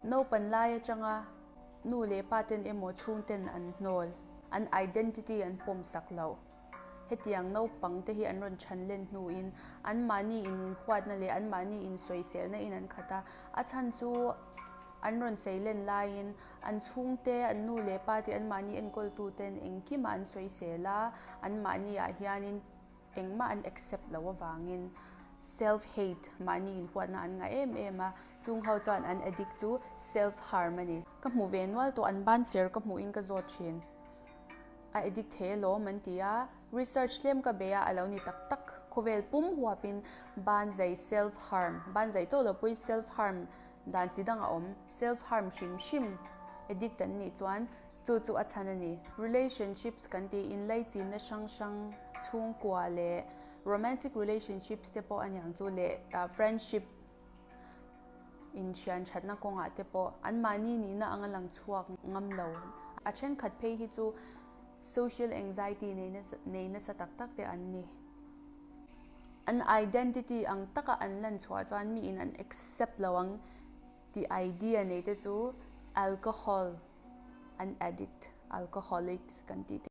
Naupan lai atanga nu leh pa ten emaw chhungten an hnawl, an identity an pawmsak loh. Hetiang naupang te hi an rawn chhan len hnuin anmahni inhuatna leh anmahni insawiselna in an khat a, a chhan chu an rawn sei len laiin an chhungte, an nu leh pa te anmahni enkawltu ten engkimah an sawisel a, anmahni ah hianin engmah an accept loh avangin self hate, mahni inhuatna an ngah em em a, chung ho chuan an addict chu self harm a ni. Ka hmu ve nual tawh, an ban ser ka hmuhin ka zawt thin. A addict thei alawm an ti a, research tlem ka bei a, a lo ni tak tak. Khawvel pum huapin ban zai self harm, ban zai tawh lo pawhin self harm dan chi dang a awm, self harm hrim hrim addict an nih chuan chu chu a chhan a ni. Relationships kan tih inlaichinna hrang hrang chhungkua leh romantic relationships te pawh a niang chu leh friendship inthian thatna kawngah te pawh anmahni nihna anga lang chhuak ngam lo. A thenkhat phei hi chu social anxiety nei nasa tak tak te an ni. An identity ang taka an lan chhuah chuan miin an accept lo ang tih idea nei te chu alcohol an addict, alcoholics kan tih te.